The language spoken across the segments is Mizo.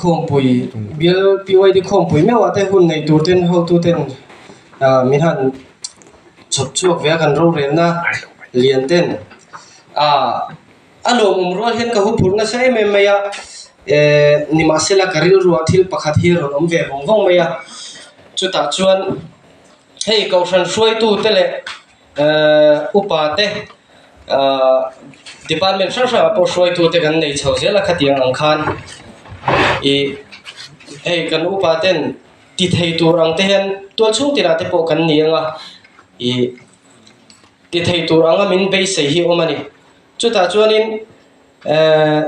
Khawmpui bial PYD khawmpui meuhah te hun nei tur ten hotuten min han chhawp chhuak ve a kan rorelna lian ten ah a lawmawm rual hian ka huphurh nasa em em mai a eh nimahsela ka rilruah thil pakhat hi a rawn awm ve vawng vawng mai a chutah chuan hei kohhran hruaitute leh Upa te department hrang hrangah pawh hruaitute kan nei chho zel a khatiang ang khan ih hei kan upa ten ti thei tur ang te hian tual chhung tinah te pawh kan ni ang a ih ti thei tur anga min beisei hi a awm a ni chutah chuanin ehh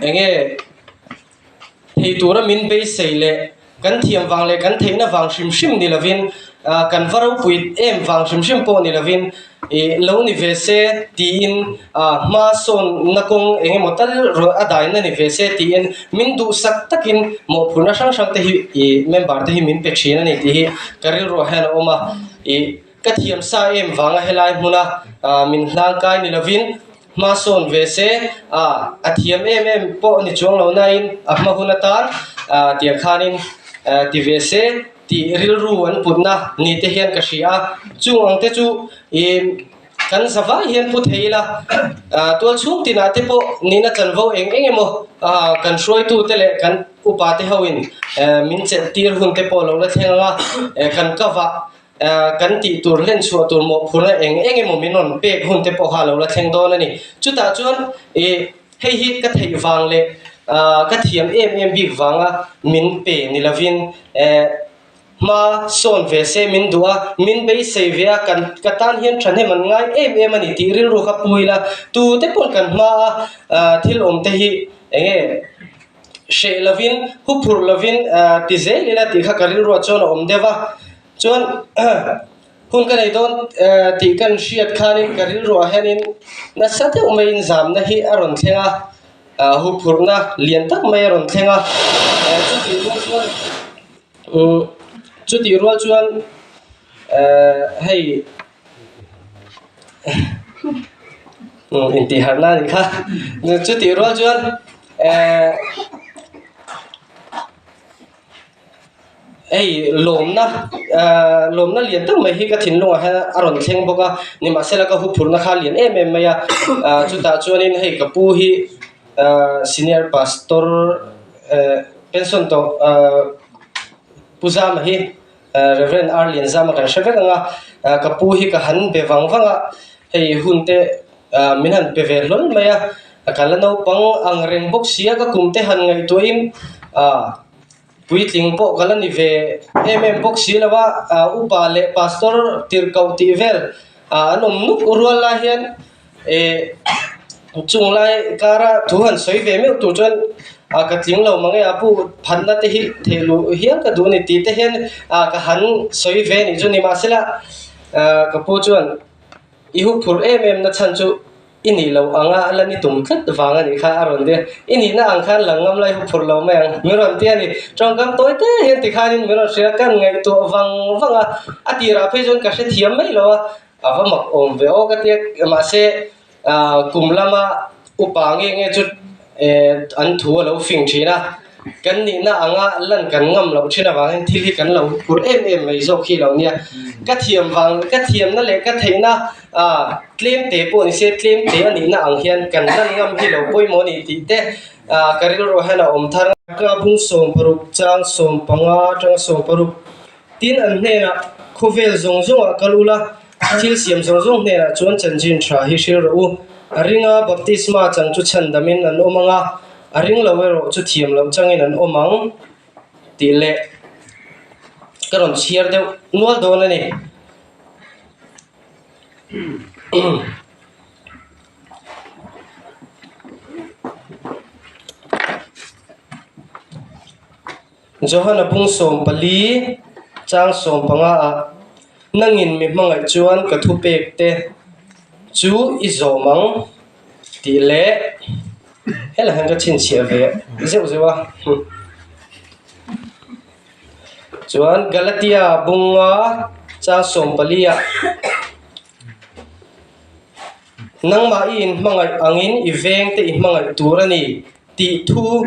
eng nge. Thei tura min beisei leh kan thiam vang leh kan theihna vang hrim hrim ni lovin kan va ropui em vang hrim hrim pawh ni lovin ih lo ni ve se tiin hma sawnna kawng eng emaw tal a daina ni ve se tiin min duhsak takin mawhphurhna hrang hrang te hi ih member te hi min pe thin a ni tih hi ka rilruah hian a awm a ih ka thiam sa em vanga helai hmuna min hlangkai ni lovin. Hma sawn ve se, a a thiam em em pawh ni chuang lo nain a hma hun atan tiang khanin ti ve se tih rilru an putna ni te hian ka hria a. Chung ang te chu ih kan za vai hian pu thei ila, tual chhung tinah te pawh nihna chanvo eng eng emaw kan hruaitute leh kan upa te hoin min chelh tir hun te pawh lo la thleng ang a, kan kavah Kan tih tur hlen chhuah tur mawhphurhna eng eng emaw min rawn pek hun te pawh kha a lo la thleng dawn a ni. Chutah chuan ih hei hi ka theih vang leh ka thiam em em bik vanga min pe ni lovin hma sawn ve se min duh a, min beisei ve a, kan ka tan hian thahnem an ngai em em a ni tih rilru kha pu ila tute pawn kan hma a thil awm te hi eng nge hreh lovin huphurh lovin ti zel ila tih kha ka rilruah chuan a awm deuh a. Chuan hun ka nei dawn tih kan hriat khanin ka rilruah hianin nasa deuh maiin zamna hi a rawn thleng a, huphurhna lian tak mai a rawn thleng a, chutih rual chuan chutih rual chuan hei intihharhna a nih kha, chutih rual chuan. Hei lawmna ahh lawmna lian tak mai hi ka thinlungah hian a rawn thleng bawk a nimahsela ka huphurhna kha a lian em em mai a ahh chutah chuanin hei ka pu hi ahh senior pastor ehh pension tawh ahh pu zama hi ahh reverend R Lianzama kan hre vek ang a ahh ka pu hi ka han be vang vang a hei hun te ahh min han pe ve hlawl mai a ka la naupang ang reng bawk sia ka kum te han ngaihtuahin ahh. Puitling pawh ka la ni ve em em bawk si lo a, upa leh pastor tirhkoh tih vel an awm nuk rual lai hian eh chung lai kara thu han sawi ve meuh tur chuan ka tling lo mang e a pu phatna te hi theih luh hial ka duh a ni tih te hian ka han sawi ve a nih chu nimahsela ka pu chuan i huphurh em em na chhan chu I nih loh anga la ni tum tlat vang a nih kha a rawn ti a, i nihna ang khan lang ngam lai hu phurh lo mai ang min rawn ti a ni. Tawngkam tawi te hian tikhanin min rawn hria kan ngaihtuah vang vang a, a tirah phei chuan ka hrethiam mai lo a, a va mak awm ve aw ka ti a, mahse kum lama upa nge nge chu an thu a lo fing thin a. Kan nihna anga lan kan ngam loh thin avangin thil hi kan lo phur em em mai zawk hi lo nia. Ka thiam vang, ka thiamna leh ka theihna ah tlem te pawh ni se tlem te a nihna ang hian kan lan ngam hi lo pawimawh a ni tih te ah ka rilruah hian a awm thar. Ka bung 60 chang 15 atanga 60 tin an hnenah khawvel zawng zawngah kal ula thil siam zawng zawng hnenah chuan chanchin tha hi hril rawh u. A ringa baptisma chang chu chhandamin an awm ang a. A ring lo erawh chu thiam loh changin an awm ang tih leh ka rawn chhiar deuh nual dawn a ni. Johana bung 14 chang 15 ah nangin mi hmangaih chuan ka thupek te chu i zawm ang. Tih leh helai hian ka chhinchhiah ve zeuh zeuh a chuan Galatia bunga chang 14 ah nangmah i inhmangaih angin i veng te i hmangaih tur a ni. Tih thu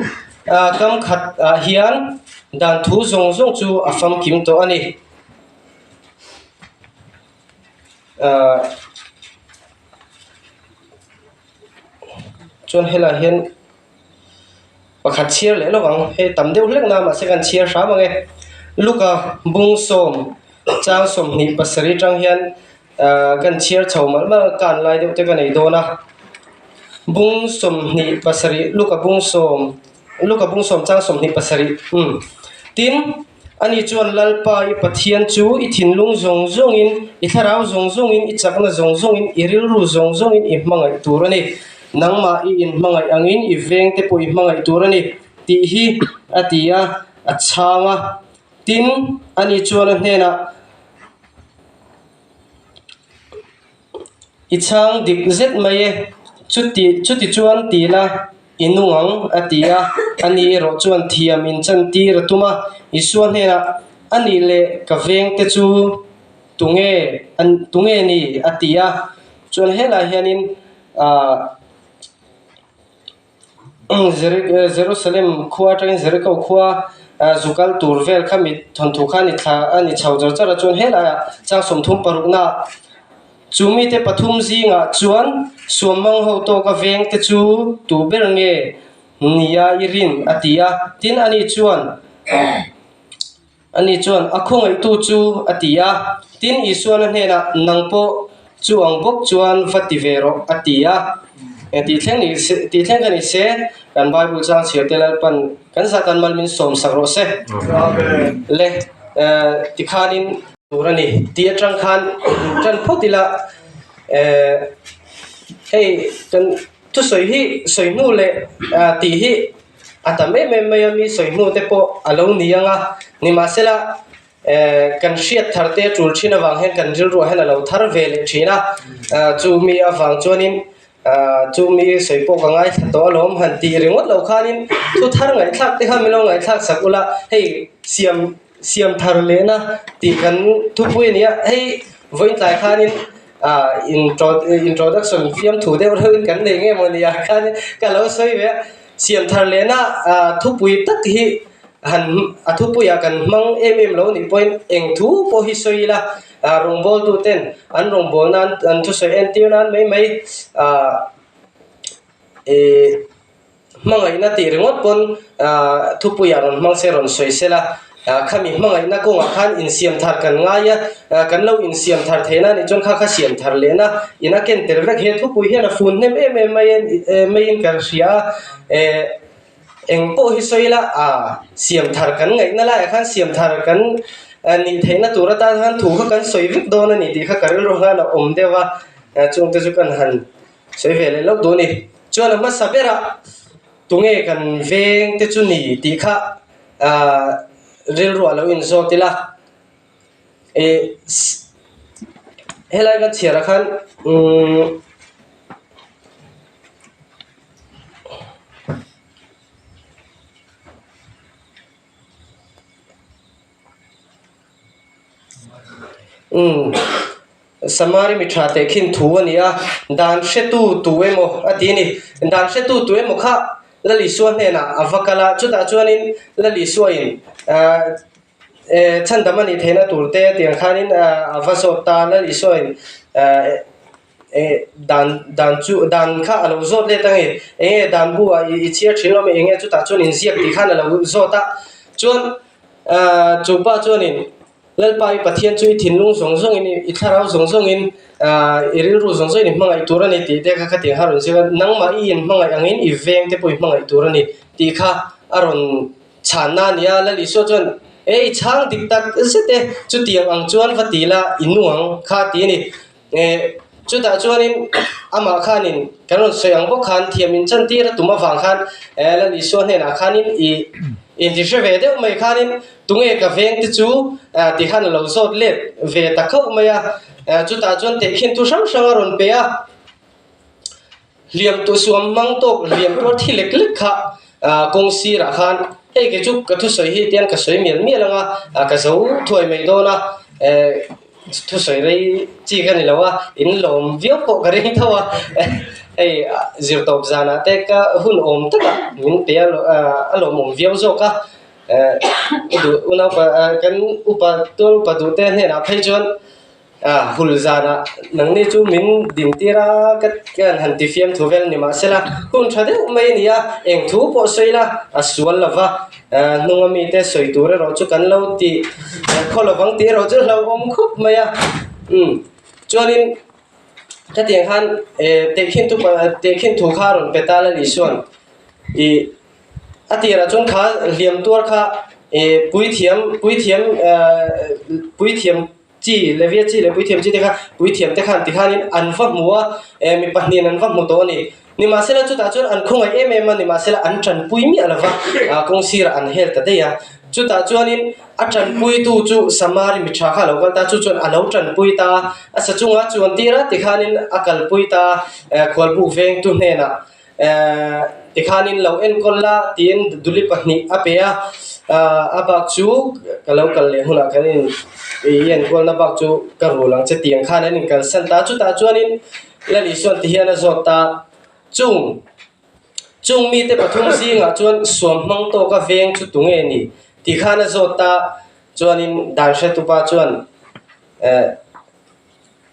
kam khat ah hian dan thu zawng zawng chu a famkim tawh a ni. Chuan helaiah hian pakhat chhiar leh lawk ang hei tam deuh hlek na mahse kan chhiar hram ang e. Luka bung sawm chang 27 atang hian kan chhiar chho malh malh a kan lai deuh te ka nei dawn a. Bung 27 Luka bung sawm Luka bung sawm chang 27 umm tin Ani chuan Lalpa i Pathian chu i thinlung zawng zawngin, i thlarau zawng zawngin, i chakna zawng zawngin, i rilru zawng zawngin i hmangaih tur a ni. Nangmah i inhmangaih angin i vengte pawh i hmangaih tur a ni, tih hi a ti a, a chhang a. Tin, ani chuan a hnenah, I chhang dik zet mai e, chuti chuti chuan ti la i nung ang, a ti a. Ani erawh chuan thiam in chantir a tum a, Isua hnenah, A nih leh ka vengte chu tunge tunge ni? a ti a. Chuan helaiah hianin ah. Jerusalem khua atangin Jericho khua zu kal tur vel kha mi thawnthu kha a ni thla a ni chho char char a chuan helaiah chang 36 ah chu mite pathum zingah chuan suamhmang ho tawka veng te chu tu ber nge nia i rin a ti a tin ani chuan. Ani chuan, A khawngaihtu chu, a ti a. Tin, Isuan a hnenah, Nang pawh chu ang bawk chuan va ti ve rawh, a ti a. Eng tih thleng ni se, tih thleng ka ni se, kan Bible chang chhiar te Lalpan kan zah tan mal min sawm sak rawh se. Le, tikhanin. Tur a ni. Tih atang khan tan phawt ila, hei kan thusawi hi sawi hnu leh tih hi A tam em em mai a, mi sawi hnu te pawh a lo ni ang a, nimahsela eh kan hriat thar te tul thin avang hian kan rilruah hian a lo thar ve leh thin a, chu mi avang chuanin ah chu mi sawi pawh ka ngaithla tawh alawm han tih ringawt lo khanin thu thar ngaihthlak te kha min lo ngaihthlak sak ula hei siam siam thar lehna tih kan thupui a ni a, hei vawiin tlai khanin ah intro introduction fiamthu deuh reuhin kan nei nge maw ni ah khan ka lo sawi ve a. Siam thar lehna thupui tak hi han a thupuiah kan hmang em em lo nih pawhin eng thu pawh hi sawi ila rawngbawltu ten an rawngbâwl nan an thusawi entir nan mai mai ih hmangaihna tih ringawt pawn thupuiah rawn hmang se rawn sawi sela khami hmangaihna kawngah khan insiam thar kan ngai a kan lo insiam thar theihna nih chuan kha kha siam thar lehna in a ken tel vek he thupui hian a fun hnem em em mai a maiin kan hria a eh eng pawh hi sawi ila ah siam thar kan ngaihna laiah khan siam thar kan nih theihna tur atan khan thu kha kan sawi vek dawn a ni tih kha ka rilru khan a awm deuh a chungte chu kan han sawi ve leh lawk duh a ni chuan a hmasa berah tunge kan veng te chu ni tih kha ah rilruah lo inzawt ila ih helai kan chhiarah khan umm umm Samari mi tha teh khin thu a ni a, dan hretu tu emaw a ti a ni. Dan hretu tu emaw kha Lal Isua hnenah a va kal a, chutah chuanin Lal Isuain ahh eh chhandam a nih theihna tur te tiang khanin a va zawt ta a, Lal Isuain ahh eh dan dan chu dan kha a lo zawt let a nge, eng nge dan bu ah i chhiar thin lo mai eng nge chutah chuan inziak tih khan a lo zawt a, chuan ahh chu pa chuanin. Lalpa i Pathian chu i thinlung zawng zawngin, i thlarau zawng zawngin, i rilru zawng zawngin i hmangaih tur a ni tih te kha khatiang kha a rawn zir a, nangmah i inhmangaih angin i veng te pawh i hmangaih tur a ni tih kha a rawn chhanna a ni a. Lal Isua chuan, E i chhang dik tak zet e, chutiang ang chuan va ti la i nu ang kha ti a ni. Chutah chuanin amah khanin kan rawn sawi ang bawk khan thiam inchantir a tum avang khan Lal Isua hnenah khanin i intihre ve deuh mai khanin tunge ka veng te chu ti khan a lo zawt let ve ta khauh mai a. Chutah chuan tehkhin thu hrang hrang a rawn pe a. Hliam tu suam hmang tawk hliam tuar thi lek lek kha kawng sirah khan hei kei chu ka thusawi hi tiang ka sawi mial mial ang a, ka zo thuai mai dawn a, thusawi rei chi ka ni lo a, in lawm viau pawh ka ring tho a. Hei zirtawp zanah te ka hun awm takah min pe a a lawmawm viau zawk a. Unaupa kan upa tual upa duh te hnenah phei chuan Ah, hul zanah nangni chu min dintir a, ka hian han ti fiam thu vel ni mahsela hun tha deuh mai a ni a, eng thu pawh sawi la, a sual lo va, hnunga mite sawi tur erawh chu kan lo ti khaw lo vang tih erawh chu hlauhawm khawp mai a, umm chuanin khatiang khan tehkhin thu tehkhin thu kha a rawn pe ta la ni chuan ih A tirah chuan kha hliam tuar kha ih puithiam puithiam ehh puithiam chi Levia chi leh puithiam chi te kha puithiam te khan tikhanin an va hmu a eh mi pahnihin an va hmu tawh a ni. Nimahsela chutah chuan an khawngaih em em a nimahsela an tanpui miah lo va ah kawng sirah an hel ta daih a. Chutah chuanin a tanpuitu chu Samari mi tha kha a lo kal ta a chu chuan a lo tanpui ta a a sa chunga chuan tir a tikhanin a kalpui ta a eh khualbuk vengtu hnenah Ehh tikhanin lo enkawl la tiin duli pahnih a pe a, ahh a bak chu ka lo kal leh hunah kan in i enkawlna bak chu ka rul ang che tiang khan an inkalsan ta a, chutah chuanin Lali chuan ti hian a zawt ta, chung chung mite pathum zingah chuan suam hmang tawka veng chu tunge ni tih khan a zawt ta, chuanin dan hretupa chuan ehh.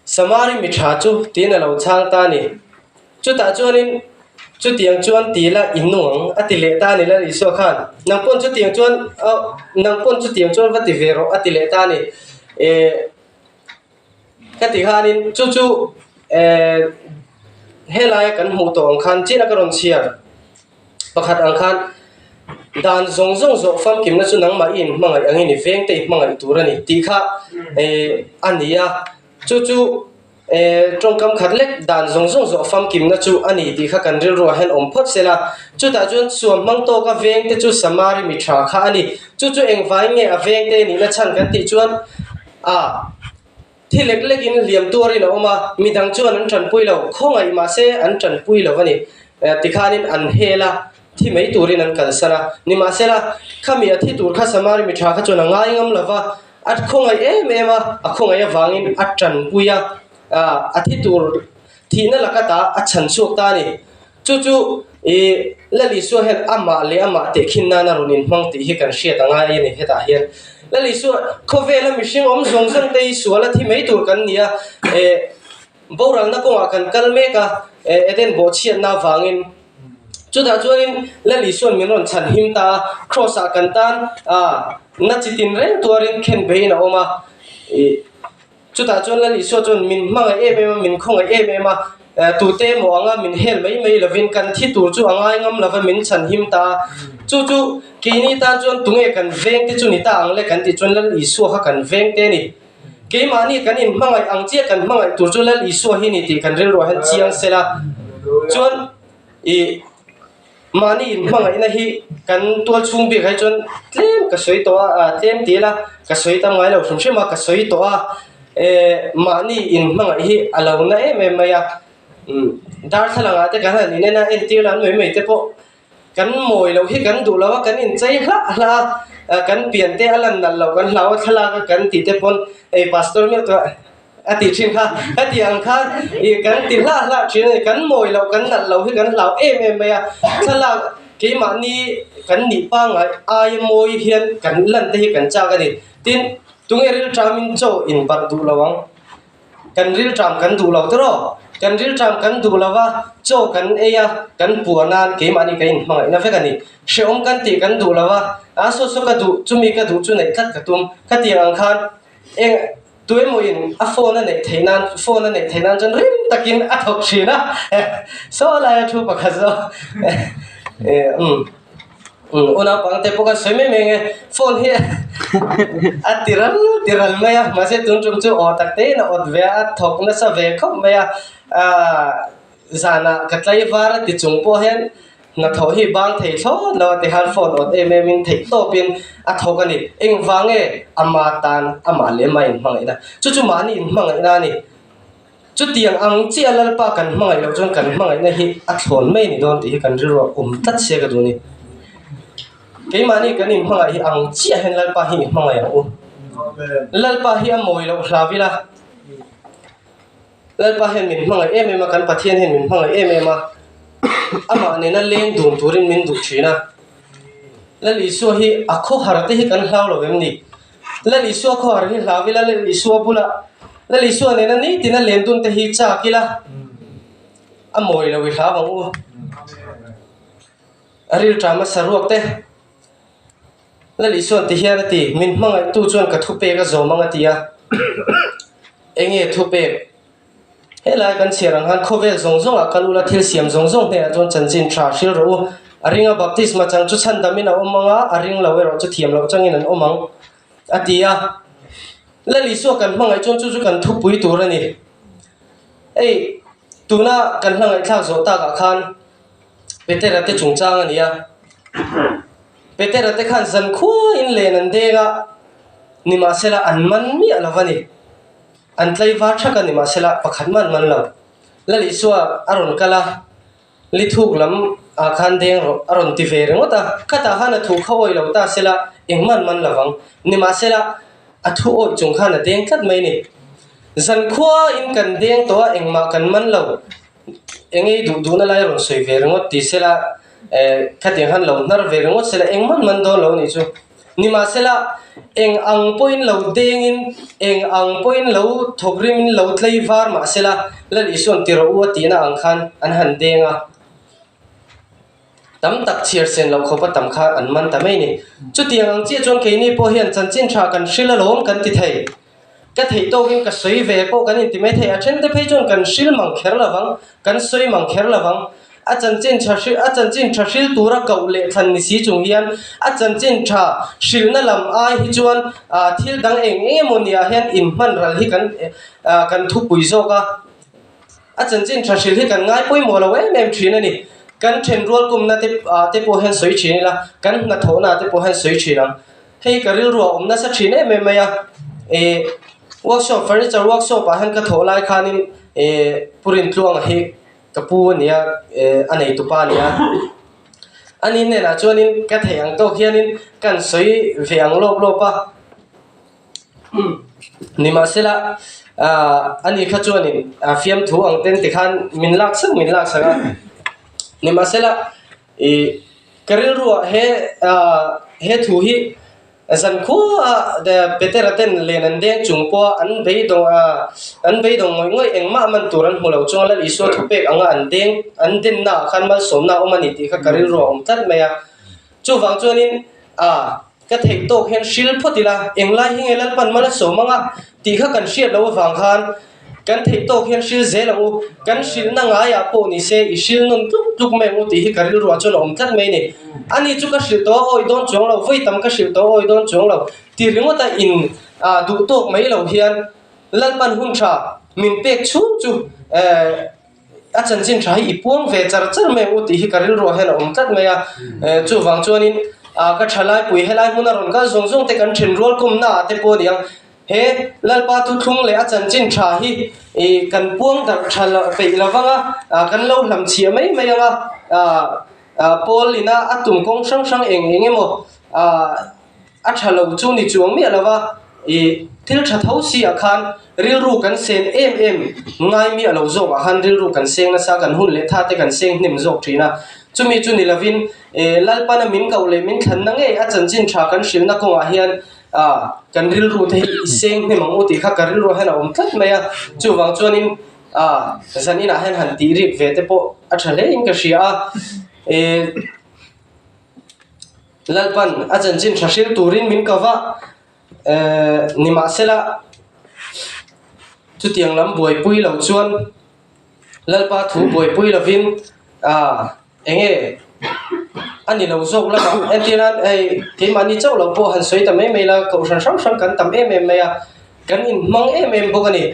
Samari mi tha chu tiin a lo chhang ta a ni. Chutah chuanin chutiang chuan ti la i nung ang a ti leh ta a ni Lal Isua khan. Nang pawn chutiang chuan oh nang pawn chutiang chuan va ti ve rawh a ti leh ta a ni. Eh ka ti khanin chu chu eh helaia kan hmuh tawh ang khan chin a ka rawn chhiar. Pakhat ang khan dan zawng zawng zawh famkimna chu nangmah i inhmangaih angin i vengte i hmangaih tur a ni tih kha eh a ni a. Chu chu eh tawngkam khat lek dan zawng zawng zawh famkimna chu a ni tih kha kan rilruah hian awm phawt se la. Chutah chuan suam hmang tawka vengte chu Samari mi tha kha a ni. Chu chu engvai nge a vengte nihna chhan kan tih chuan a. Thi lek lekin hliam tuarin a awm a, midang chuan an tanpui lo, khawngaih mahse an tanpui lo a ni. Tikhanin an hel a, thi mai turin an kalsan a. Nimahsela, khami a thi tur kha Samari mi tha kha chuan a ngai ngam lo va, a khawngaih em em a, a khawngaih avangin a tanpui a, a thi tur thihna laka ta a chhan chhuak ta a ni. Chu chu i Lal Isua hian amah leh amah tehkhin nan a rawn inhmang tih hi kan hriat a ngai a ni hetah hian. Lal Isua khawvela mihring awm zawng zawng te hi sual a thi mai tur kan ni a, eh boralna kawngah kan kal mek a, eh Eden bawhchhiatna avangin. Chutah chuanin Lal Isua'n min rawn chhan him ta a, Kraws ah kan tan ah na chi tinreng tuarin khen beiin a awm a, ih. Chutah chuan Lal Isua chuan min hmangaih em em a, min khawngaih em em a, tute emaw anga min hel mai mai lovin kan thi tur chu a ngai ngam lova min chhan him ta a. Chu chu keini tan chuan tunge kan vengte chu ni ta ang le kan tih chuan Lal Isua kha kan vengte a ni. Keimahni kan inhmangaih ang chiah kan hmangaih tur chu Lal Isua hi ni tih kan rilruah hian chiang sela chuan ih. Mahni inhmangaihna hi kan tual chhung bik ah hi chuan tlem ka sawi tawh a, ah tlem ti ila ka sawi tam ngai lo hrim hrim a, ka sawi tawh a, eh mahni inhmangaih hi a lo na em em mai a, umm darthlalang ah te kan han inen a entir lan mai mai te pawh kan mawi loh hi kan duh lo a, kan inchei hlah hlah a, ah kan pian te a lan nalh loh kan hlau a thlalak a kan tih te pawn hei pastor meuh chuan. A tih thin kha, heti ang khan ih kan ti hlah hlah thin a ni, kan mawi loh kan nalh loh hi kan hlau em em mai a, thlalak keimahni kan nih pangngai aia mawi hian kan lan te hi kan chak a ni, tin tunge rilṭamin chaw inbarh duh lo ang, kan rilṭam kan duh lo tawrh, kan rilṭam kan duh lo va chaw kan ei a, kan puan a keimahni kan inhmangaihna vek a ni, hrehawm kan tih kan duh lo va, a saw saw ka duh chumi ka duh chu neih tlat ka tum, khatiang ang khan eng. Tuemawin a phone a neih theih nan phone a neih theih nan chuan rim takin a thawk thin a saw laia thu pakhat zawk eh umm umm u naupangte pawh khan sawi mai mai nge phone hi a ti ral ti ral mai a mahse tun tum chu aw tak te in a awt ve a a thawk nasa ve khawp mai a ahh. Zanah ka tlaivar a ti chung pawh hian hnathawh hi bang thei thlawt lo a ti khan phone awt em em in theih tawp in a thawk a ni. Engvang nge ama tan amah leh amah inhmangaihna chu chu mahni inhmangaihna a ni. Chutiang ang chiah Lalpa kan hmangaih loh chuan kan hmangaihna hi a thlawn mai a ni dawn tih hi kan rilruah awm tlat sia ka duh a ni. Keimahni kan inhmangaih hi ang chiah hian Lalpa hi inhmangaih ang u. Lalpa hi a mawi loh hlau ila. Lalpa hian min hmangaih em em a, kan Pathian hian min hmangaih em em a, amah nena leng dun turin min duh thin a. Lal Isua hi a khawhar te hi kan hlau lo em ni? Lal Isua khawhar hi hlau ila, Lal Isua bulah Lal Isua nena nitina len dun te hi chak ila, a mawi lo i hlau ang u. A rilṭam a saruak te. Lal Isuan ti hian a ti, Min hmangaihtu chuan ka thupek a zawm ang a ti a. Enge thupek? Helai kan chhiar ang khan khawvel zawng zawngah kal ula thil siam zawng zawng hnenah chuan chanchin tha hril rawh u. A ringa baptisma chang chu chhandamin a awm ang a, a ring lo erawh chu thiam loh changin an awm ang a ti a. Lal Isua kan hmangaih chuan chu chu kan thupui tur a ni. Hei tuna kan hla ngaihthlak zawh takah khan Petera te chungchang a ni a. Petera te khan zan khuain len an deng a, nimahsela an man miah lo a ni. An tlaivar thak a, nimahsela pakhat man man lo. Lal Isua a rawn kal a, li thuk lam ah khan deng rawh a rawn ti ve ringawt a. Khatah khan a thu kha awih lo ta sela engman man lo vang. Nimahsela a thu awih chung khan a deng tlat mai a ni. Zan khuain kan deng tawh a, engmah kan man lo. Eng ei duh duhna lai rawn sawi ve ringawt ti sela eh khatiang khan lo hnar ve ringawt sela eng man man dawn lo a nih chu. Nimahsela eng ang pawhin lo dengin eng ang pawhin lo thawk rimin lo tlei var mahsela Lal Isua'n ti rawh u a tihna ang khan an han deng a. Tam tak chhiar sen loh khawpa tam kha an man ta mai a ni. Chutiang ang chiah chuan keini pawh hian chanchin tha kan hril alawm kan ti thei. Ka theih tawkin ka sawi ve pawh kan inti mai thei. A then te phei chuan kan hril mang kher lo vang, kan sawi mang kher lo vang. A chanchin tha hril, a chanchin tha hril tura koh leh thlan ni si chung hian a chanchin tha hrilhna lam ai hi chuan ah thil dang eng eng emaw niah hian inhman ral hi kan ah kan thupui zawk a. A chanchin tha hril hi kan ngai pawimawh lo em em thin a ni. Kan thenrual kumna te ah te pawh hian sawi thin ila, kan hnathawhna ah te pawh hian sawi thin ang. Hei ka rilru a awm nasa thin em em mai a, eh workshop furniture workshop ah hian ka thawh lai khanin eh Pu Rintluanga hi ka pu a nia eh a neitupa a nia. Ani hnenah chuanin ka theih ang tawk hianin kan sawi ve ang lawp lawp a. Nimahsela ah ani kha chuanin a fiamthu ang ten tikhan min lak sak min lak sak a. Nimahsela ih ka rilruah he ah he thu hi zan khuaah Petera ten len an deng chung pawha an beidawng ah an beidawng ngawih ngawih engmah man tur an hmu lo chuan Lal Isua thupek anga an deng an dennaah khan malsawmna a awm a ni tih kha ka rilruah a awm tlat mai a. Chuvang chuanin ah Ka theih tawk hian hril phawt ila, englai hi nge Lalpan mal a sawm ang a tih kha kan hriat loh avang khan kan theih tawk hian hril zel ang u, kan hrilhna ngaiah pawh ni se i hril nawn tluk tluk mai ang u tih hi ka rilruah chuan a awm tlat mai a ni. Ani chu ka hrilh tawh a awi dawn chuang lo, vawi tam ka hrilh tawh a awi dawn chuang lo ti ringawt a in duh tawk mai lo hian Lalpan hun tha min pek chhung chu eh A chanchin tha hi i puang ve char char mai ang u tih hi ka rilruah hian a awm tlat mai a. Chuvang chuanin ka thalaipui helai hmuna rawn kal zawng zawng te kan then rual kawmna ah te pawh a ni ang. He Lalpa thuthlung leh a chanchin tha hi kan puang darh tha peih lo vang a, kan lo hlam chhiah mai mai ang a, Paul ina a tum kawng hrang hrang eng eng emaw A tha lo chu ni chuang miah lo va, ih thil tha tho si ah khan rilru kan sen em em ngai miah lo zawk ah khan rilru kan seng nasa, kan hun leh tha te kan seng hnem zawk thin a. Chumi chu ni lovin eh Lalpana min koh leh min thlanna ngei a chanchin tha kan hrilhna kawngah hian ah kan rilru te hi i seng hnem ang u tih kha ka rilruah hian a awm tlat mai a. Chuvang chuanin ah zaninah hian han tih rip ve te pawh a tha hle in ka hria a. Eh. Lalpan a chanchin tha hril turin min ko va, eh nimahsela chutiang lam buaipui lo chuan Lalpa thu buaipui lovin ah enge a ni lo zawk lamah entir nan hei keimahni chauh lo pawh han sawi ta mai mai la kohhran hrang hrang kan tam em em mai a, kan inhmang em em bawk a ni.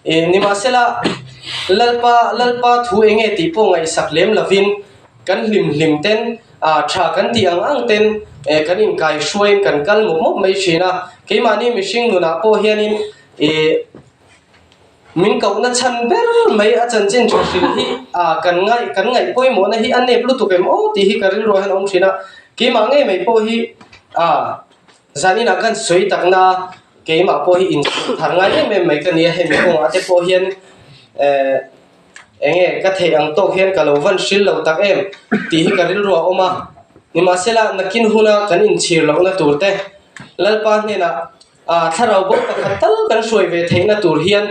Eh nimahsela Lalpa Lalpa thu enge tih pawh ngaihsak lem lovin Kan hlim hlim ten, ah tha kan tih ang ang ten eh kan inkai hruaiin kan kal mawp mawp mai thin a. Keimahni mihring nunah pawh hianin eh min kohna chhan ber mai a chanchin tha hrilh hi ah kan ngaih kan ngaih pawimawhna hi a nep lutuk em aw tih hi ka rilruah hian a awm thin a. Keimah ngei mai pawh hi ah zaninah kan sawi takna keimah pawh hi inchhun thar ngai em em mai ka nia hemi kawngah te pawh hian. Eng nge ka theih ang tawk hian ka lo van hril lo tak em tih hi ka rilru a awm a. Nimahsela, nakin huna kan inchhir lohna tur te, Lalpa hnenah thlarau bo pakhat tal kan hruai ve theihna tur hian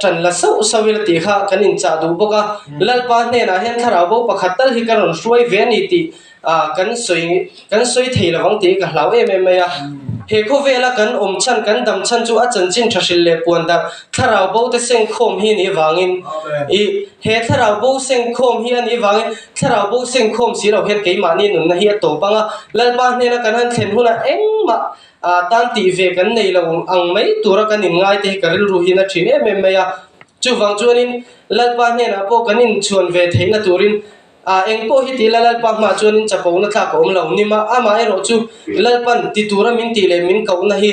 ṭan la sauh sauh ila tih kha kan inchah duh bawk a. Lalpa hnenah hian thlarau bo pakhat tal hi ka rawn hruai ve a ni tih kan sawi kan sawi thei lo ang tih hi ka hlau em em mai a. He khawvela kan awm chhan kan dam chhan chu a chanchin tha hrilh leh puan darh thlarau bo te sengkhawm hi a nih vangin ih he thlarau bo sengkhawm hi a nih vangin thlarau bo sengkhawm si lo hian keimahni nunna hi a tawp ang a. Lalpa hnena kan han thlen hunah engmah tan tih ve kan nei lo ang mai tura kan inngai te hi ka rilru hian a thin em em mai a. Chuvang chuanin Lalpa hnenah pawh kan inchhuan ve theihna turin A eng pawh hi ti ila Lalpa hmaah chuanin chapona thlak a awm lo. Nima, amah erawh chu Lalpan ti tura min tih leh min kohna hi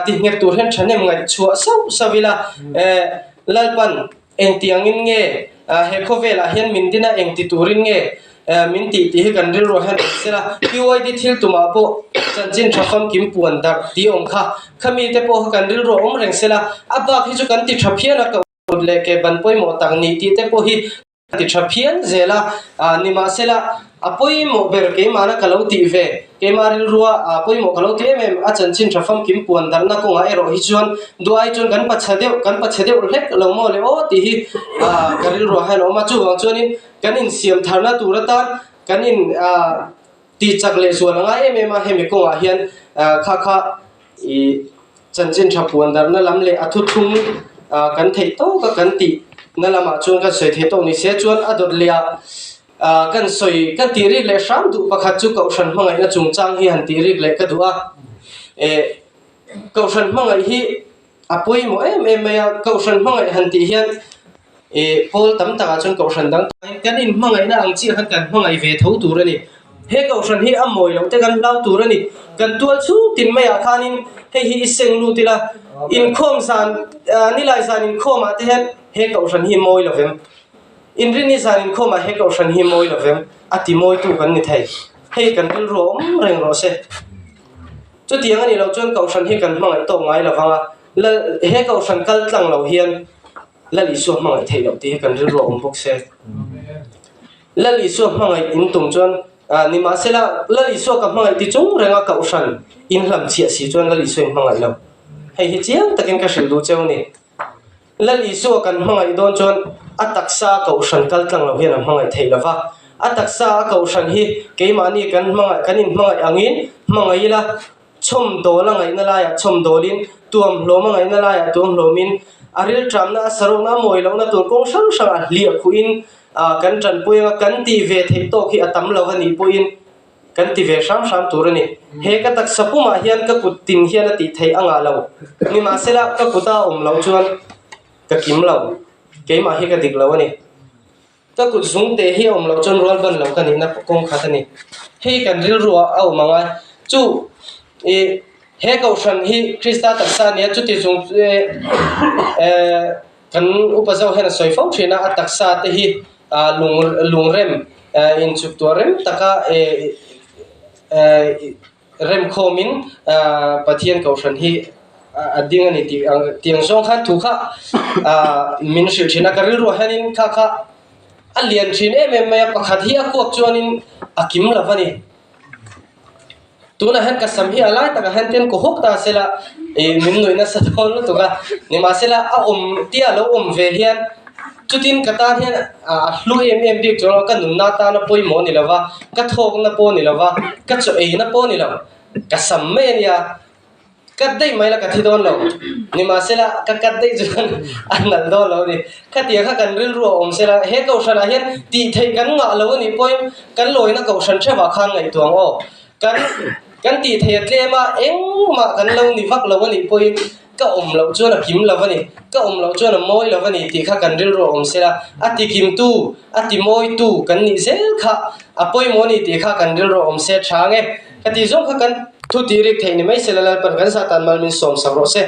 ti nghet tur hian thahnem ngaihchhuah sauh sauh ila. Lalpan engtiangin nge he khawvelah hian min din a, eng ti turin nge min tih tih hi kan rilruah hian awm sela. PYD thil tumah pawh chanchin tha famkim puan darh tih awm kha. Khami te pawh kha kan rilruah awm reng sela. A bak hi chu kan ti tha phian a, kut leh ke ban pawimawh tak nih tih te pawh hi A ti tha phian zel a, nimahsela a pawimawh ber keimahna ka lo tih ve, keimah rilrua pawimawh ka lo ti em em, a chanchin tha famkim puan darhna kawngah erawh hi chuan duai chuan kan pacha deuh, kan pache deuh hlek lo maw le aw tih hi ka rilruah hian a awm a, chuvang chuanin kan insiam tharna tur atan kan in tih chak leh zual a ngai em em a, hemi kawngah hian kha kha ih chanchin tha puan darhna lam leh a thuthlung kan theih tawk a kan tih na lamah chuan kan sawi theih tawk ni se chuan a dawt leh ah kan sawi kan tih rik leh hram duh pakhat chu kohhran hmangaihna chungchang hi han tih rik leh ka duh a eh kohhran hmangaih hi A pawimawh em em mai a, Kohhran hmangaih han tih hian ih pawl tam takah chuan Kohhran dang takah kan inhmangaihna ang chiah khan kan hmangaih ve tho tur a ni. He Kohhran hi a mawi loh te kan hlau tur a ni. Kan tual chhung tin maiah khanin hei hi i seng lut ila, inkhawm zan nilai zan inkhawmah te hian he Kohhran hi mawi lovem, inrinni zan inkhawmah he Kohhran hi mawi lovem a ti mawitu kan ni thei. Hei kan rilru a awm reng rawh se. Chutiang a nih loh chuan Kohhran hi kan hmangaih tawk ngai lo vang a, Lal, he Kohhran kal tlang lo hian Lal Isua hmangaih theih loh tih hi kan rilru a awm bawk se. Lal Isua hmangaih in tum chuan, nimahsela Lal Isua ka hmangaih ti chung renga Kohhran in hlamchhiah si chuan Lal Isua in hmangaih lo. Hei hi chiang takin ka hrilh duh cheu a ni. Lal Isua kan hmangaih dawn chuan a taksa a kohhran kal tlang lo hian a hmangaih theih lo va. A taksa a kohhran hi keimahni kan hmangaih kan inhmangaih angin hmangaih ila, chhawmdawl a ngaihna laiah chhawmdawlin, tuamhlawm a ngaihna laiah tuamhlawmin, a rilṭamna a saruakna a mawi lohna tur kawng hrang hrangah hliah khuhin kan ṭanpui anga kan tih ve theih tawk hi a tam lo a nih pawhin, Kan ti ve hram hram tur a ni. He ka taksa pumah hian ka kut tin hian a tih theih a ngah lo. Nimahsela, ka kuta a awm loh chuan ka kim lo. Keimah hi ka dik lo a ni. Ka kut zung teh hi a awm loh chuan rual ban lo ka nihna kawng khat a ni. Hei kan rilruah a awm angai. Chu i he kohhran hi Krista taksa a nia, chuti chung kan upa zawk hian a sawi fo thin a, a taksa te hi lung lungrem inchuk tuah rem taka remkhawmin Pathian kohhran hi a ding a ni tih ang tiang zawng khan thu kha min hrilh thin a ka rilruah hianin kha kha a lian thin em em mai a pakhat hi a kuak chuanin a kim lo a ni. Tunah hian ka sam hi a lai takah hian ten kaw hawk ta sela ih min nuih nasa dawn lutuk a, nimahsela a awm tia lo awm ve hian chutin ka tan hian a hlu em em bik chuang a, ka nunna atana pawimawh a ni lova, ka thawkna pawh a ni lova, ka chaw eina pawh a ni lo, ka sam mai a nia. Cut daih mai la ka thi dawn lo. Nimahsela ka cut daih chuan a nalh dawn lo a ni. Khatiang kha kan rilru a awm sela, he kohhranah hian tih theih kan ngah lo a nih pawhin kan lawina kohhran theuhah khan ngaihtuah ang aw. Kan kan tih theih a tlem a, engmah kan lo ni vak lo a nih pawhin ka awm loh chuan a kim lo a ni, ka awm loh chuan a mawi lo a ni tih kha kan rilru a awm sela, a ti kimtu, a ti mawitu kan nih zel kha a pawimawh a ni tih kha kan rilru a awm se tha ang e. Ka tih zawng kha kan thu tih rik theih ni mai se la Lalpan kan Satan mal min sawm sak rawh se.